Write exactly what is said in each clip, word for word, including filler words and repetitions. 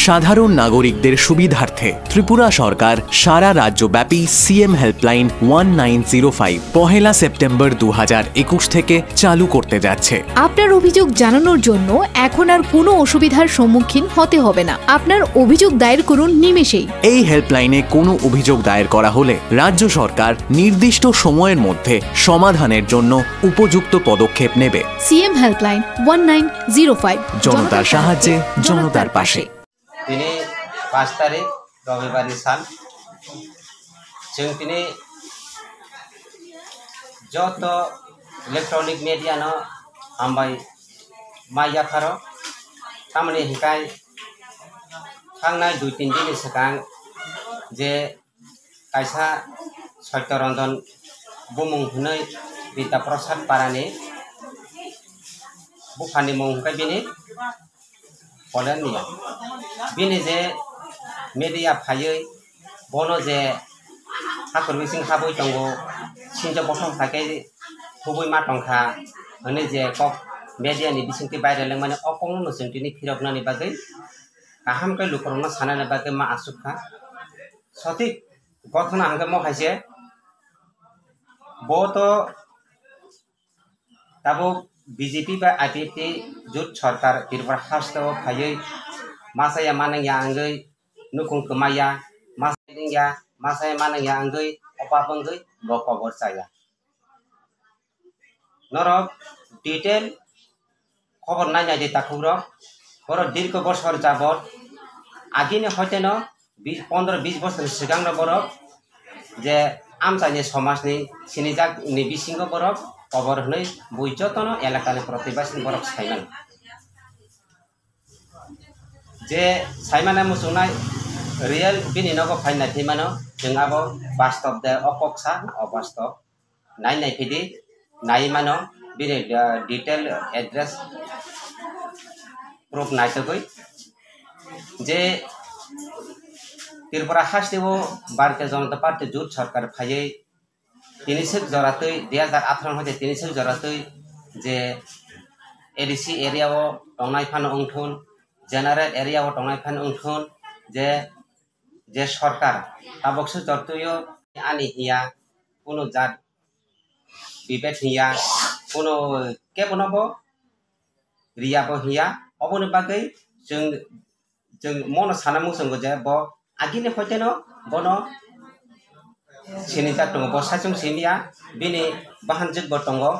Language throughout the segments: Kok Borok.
সাধারণ নাগরিকদের সুবিধার্থে ত্রিপুরা সরকার সারা রাজ্যব্যাপী CM helpline one nine zero five পহেলা সেপ্টেম্বর দু হাজার একুশ থেকে চালু করতে যাচ্ছে। আপনার অভিযোগ জানানোর জন্য এখন আর কোনো অসুবিধার সম্মুখীন হতে হবে না। আপনার অভিযোগ দায়ের করুন নিমেষেই। এই হেল্পলাইনে কোনো অভিযোগ দায়ের করা হলে রাজ্য সরকার নির্দিষ্ট সময়ের মধ্যে সমাধানের জন্য উপযুক্ত পদক্ষেপ নেবে। CM helpline one nine zero five. জনতার সাহায্যে, জনতার পাশে। Tini pash tarik, robibar ni sal. Chwng tini joto electronic media no hambai ma yapharo. Tamoni hinkhe thangnai dui tin din ni swkang je kaisa Satya Ranjan bumung hwnwi Bidya Prasad Parani buphani mung hwnkhe bini Polenia. Bini je media phaiwi bono je hakhor bising habwi tongo, sinjo bothong khaikhe thubui ma tongkha hwnwi je kok media ni bisingtwi viral wngmani o kokno no chwng tini phiroknani bagwi kaham khe lukurokno sanani bagwi ma aswk kha. Sothik gothona hwnkhe mo hai se bo to tabuk B J P bai I P F T jut sorkar Tripura hasteo phaiwi masa ya manang ya wngwi nukung kwmai ya, masa ya wngya, masa ya manang ya wngwi opa wngwi bo kobor chaya. Norok detail khobor nai nai di takhukrok. Borok dirgho bosor jabot agini hoiteno bis, pondro bis bosor ni swkangno borok je amchaini somajni sinijak ni bisingo borok kobor hwnwi bui jotono elakani protibasini borok saimano. Je saimano muchungnai real bini nogo phai nai thwi mano, chwng abo bastob de o kok sa na obastob. Nai nai phidi, nai mano, bini, ah, detail address proof naitugwi je Tripura hasteo Bharatiya Janata Party jut sarkar phaiwi tini swk joratwi, dui hajar atharo hoite tini swk joratwi je A D C area o tongnai phano wngthun, general area o tongnai phano wngthun, je, je sarkar tabuk swk jortwio ani hiya, kunu jat bibet hiya, kunu kebono bo riya bo hiya, oboni bagwi chwng, chwng mono sana muchungo je bo agini hoiteno bono sinijak tongo, bo saichung simiya, bini bahanjwk bo tongo,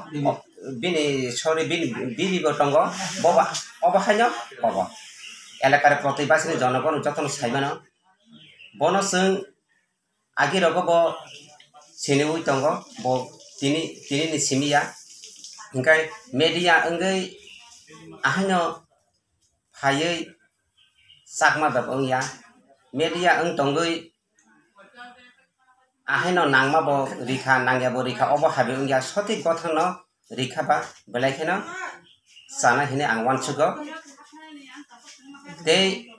bini sorry, bini bibi bo tongo, bo ba, obo haino obo elakar protibasini jonogono jotono saimano, bono chwng Agi rogo bo siniwi tongo, bo tini, tini ni simi ya. Hinkhe media wngwi ahaino phaiwi chakma bebak wngya. Media wng tongwi ahaino nangma bo rikha, nangya bo rikha, obo habai wngya. Sothik gothano rikha ba belai kheno chana hinwi ang uansugo. Tei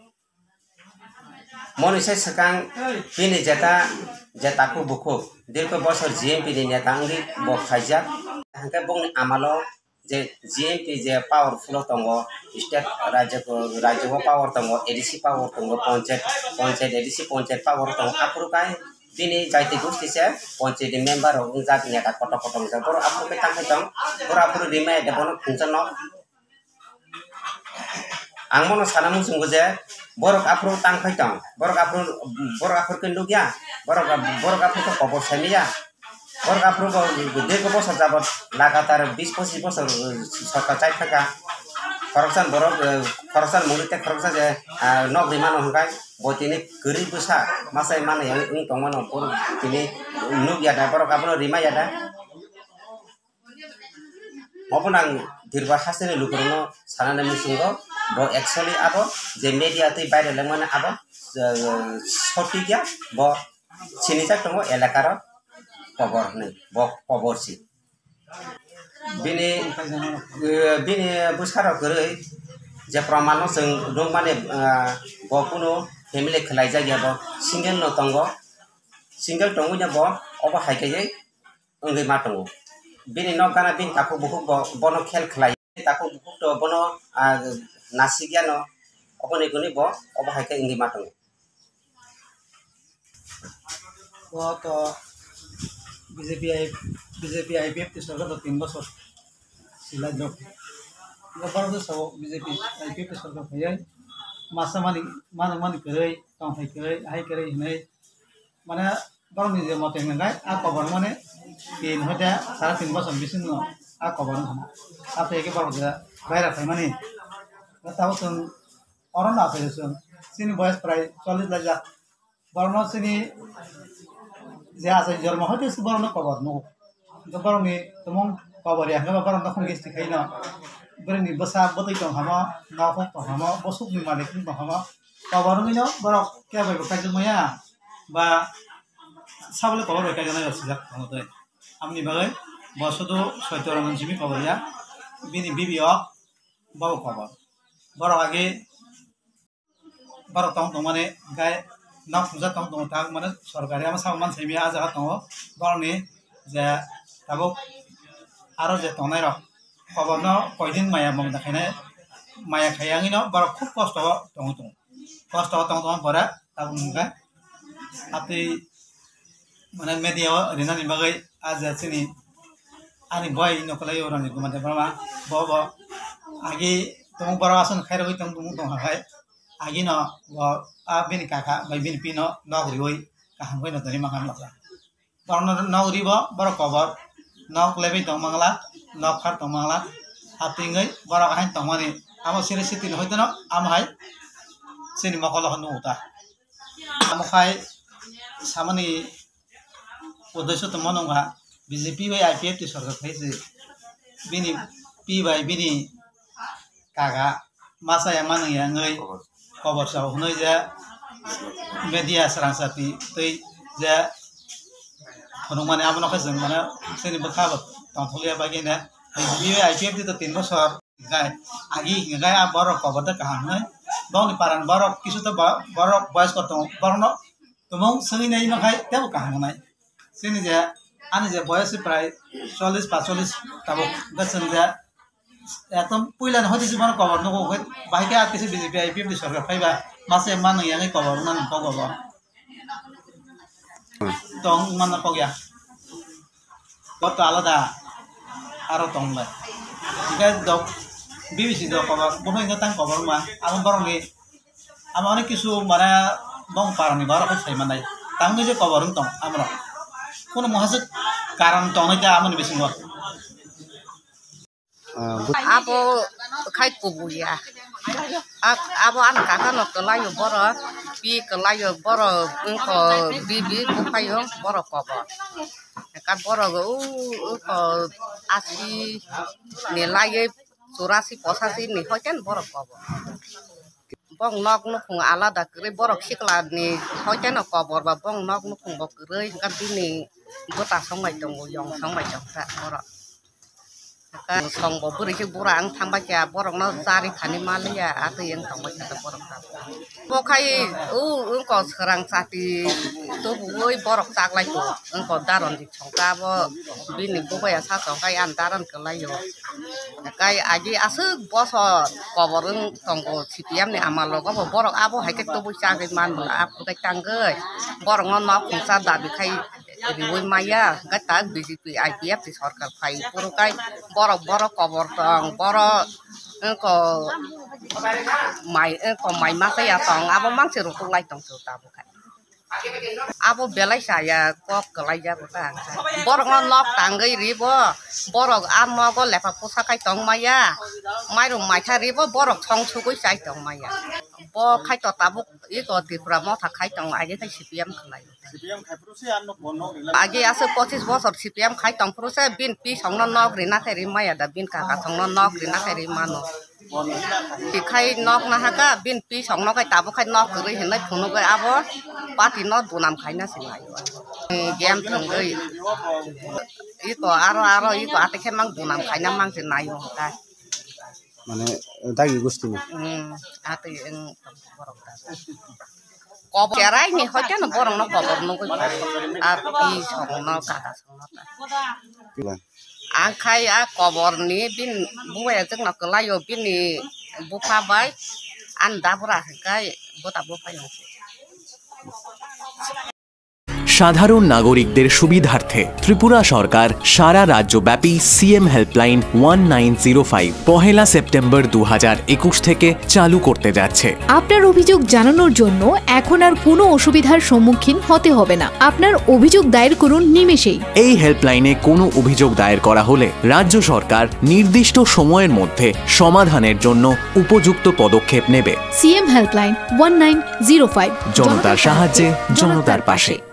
Moni sai swkang bini jeta je takhuk bukhuk dirgho bosor G M P ni neta wngwi bo khaijak. Hwnkhe bongni amalo je G M P je powerful o tongo, state rajyo, rajyo o power tongo, A D C power tongo, ponchayat, ponchayat, A D C ponchayat power tongo, aphuru kai bini jaiti gosti se ponchayat ni member rok wngjak, neta kotor kotor wngjak, borok aphuru khe tangkhai tong, borok aphuru rimai de bono khungsa nok. Ang bono sana muchungo je borok aphuru tangkhai tong, borok aphuru, borok aphuru khe nukya, borok, borok aphuru khe kobor saimaya, borok aphuru bo dirgho bosor jabot lagatar bis pochis bosor sorkar chai thaka, khoroksa borok, khoroksa mungwi tei khoroksa je, ah, nok rimano hwnkhe bo tini kwrwi bwsa masa mano yang wng tongmano borok tini nukya da, borok abono rimaya da. Obo nang dirba hasteni lukurokno sanani muchungo, bo actually abo je media twi viral wngmani abo, eh, sotik ya, bo sinijak tongo elakaro kobor hinwi, bo kobor si. Bini, eh, bini bwsarok kwrwi je proman no chwng nukmani, eh, bo kunu family khwlaijak ya, bo single no tongo, single tongwi no bo obo hai khe wngwi ma tongo. Bini nok gana bini takhuk bukhuk bo, bono khel khlai. Takhuk bukhuk to bono, ah, nasikya no. Oboni hwnwi bo obo hai khe wngwi ma tongo. Bo to B J P I, B J P I P F T sorkar to tin bochor silai dok. Bo borok de sao B J P I P F T sorkar phaiwi masa mani, mano mani kwrwi, tongthai kwrwi, hai kwrwi hwnwi mane borokni je mote hwnwi khai a kobor mane tin hoite sare tin bochor bisingo a kobor wngkha na. Abo hai khe borok je baira phaimani. Tabuk chwng oro no asai chwng chini boyes prai chollish laijak. Borokno chini je asai jormo hoite se borokno kobor nugo. Hingke borokni tumung kobor ya hingke borok nokhung gisti khaino. Borokni bwsa bwtwi tong hamo, nokhung tong hamo, bwsukni malik wng tong hamo. Kobor wngwino borok kebo bai bo kaijakmaya ba sabole kobor bai kaijaknai rok sijak tongo tei. Aboni bagwi bo sudu Soito Ranjan simi kobor ya. Bini bibi o bo kobor. Borok age borok tong tongmani hingke nok thumjak tong tongo tak mane sorkari ama sabo mansa mia ah jaga tongo borokni je tabuk aro je tongnai rok koborno koidin maya mungda khainai maya khaiya wngwino borok khub kosto o tongwi tongo kosto o tong tongma pore tabuk hingke atwi mane media o rinani bagwi ah je chini ani boi no kwlai o Ranjit Kumar Debbarma bo bo agi tong borok aswk khairogwi tong tong tong hai. Agino bo a bini kaka bai bini pino nok riwi kaham khe no toni mangan nokha. Borokno nok ribo borok kobor nok lebwi tong mangla nok khar tong mangla. Hapingwi borok ahain tongmani amo siri sitini hoitono amo hai chini mokolo hwnwi uta. Amo khai samani uddesho tongma nokha B J P bai I P F T sorkar khai se bini pi bai bini kaga masa ya manung ya wngwi kobor sao hwnwi je media srangsa twi twi je phunukmani abono khe chwng mane chini bwkha bo tongthokya bagwi ne B J P bai I P F T to tin bosor hingkhai agi hingkhai a borok kobor de kaham hwnwi bongni parani borok kisu to borok boyes ko tongo borokno tumung swngwi nai mankhai tebo kaham wngnai. Chini je ani je boyes prai chollish pacholis tabuk hwnkhe chwng je ekdom puila ni hoite se bono kobor nugo hwnkhe bahai khe a kisa B J P I P F T sorkar phaiba masa manwi yangwi kobor wngmani kok bo tong wngmano kok ya. Bo to alada aro tong bai. Hingke dok B B C dok kobor bono hingke tang kobor wngma amo borokni amo onek kisu mane bong parani borok sai manai tangwi je kobor wng tong amorok. Kono muhaswk karon tongnai ta amoni bisingo. Ah, bu- Abo khai kubuya. Ak-, abo ani kaka no kwlaio borok, pi kwlaio borok, wngkho bibi buphaio borok kobor. Kat borok o, wngkho asi ni laiwi churasi posachi ni hoiten borok kobor. Bong nok nukhung alada kwrwi borok sikla ni hoiten kobor ba bong nok nukhung bo kwrwi hwnkha bini bwta song bai tongo, yong song bai tongkha borok. Song bo bwrwi khe bura wng thang bai kha, borok no chari thani ma liya, atwi wng tong bai kha borok. Bo khai o wngkho swrang chati tubuwi borok chaklai kho, wngkho daron di songkha bo bini bubaya sa songkha ani daron kwlai o. Kai agi aswk bosor kobor wng tongo C P M ni amal rogo bo borok abo hai khe tubui chagwi man bwla aphuru kai tangwi borok no nok khungsa dabi khai riui maya hwnkhe tak B J P I P F T sorkar phai phuru kai borok borok kobor tong borok wngkho mai wngkho mai masa ya tong abo mangsi rutuk lai tong se tabuk khai. Abo belai saya kok kwlai jago ta. Borok no nok tangwi ribo, borok a nogo lepha pusa khai tong maya, mairum maitha ribo, borok song sugwi chai tong maya. Bo khai to tabuk iko Tripura motha khai tong age khai C P M khlai. Age aswk pochis bosor C P M khai tong phuru se bin pi song no nok rina khai ri maya da bin kaka song no nok rina khai ri mano. Tikhai nok nahaka bin pi song nokai tabuk khai nok kwrwi hinwi phunugwi abo party no dunam khaina se laio. Game thwngwi iko aro aro iko atekhe mang dunam khaina mang se naio hwnkha. Mane dagi gusti ni. Hmm, atwi wng borok da. Kobor kerai ni hoite no borok no kobor nugwi phai. A pi song no kaka song no ta. Ang khai a kobor ni bini bubai jwk no kwlai o bini bupha bai An dabura hingkai bota bo paina se. সাধারণ নাগরিকদের সুবিধার্থে ত্রিপুরা সরকার সারা রাজ্যব্যাপী CM helpline one nine zero five পহেলা September দু হাজার একুশ থেকে চালু করতে যাচ্ছে। আপনার অভিযোগ জানানোর জন্য এখন আর কোনো অসুবিধার সম্মুখীন হতে হবে না। আপনার অভিযোগ দায়ের করুন নিমেষেই। এই হেল্পলাইনে কোনো অভিযোগ দায়ের করা হলে রাজ্য সরকার নির্দিষ্ট সময়ের মধ্যে সমাধানের জন্য উপযুক্ত পদক্ষেপ নেবে। CM helpline one nine zero five. জনতার সাহায্যে, জনতার পাশে।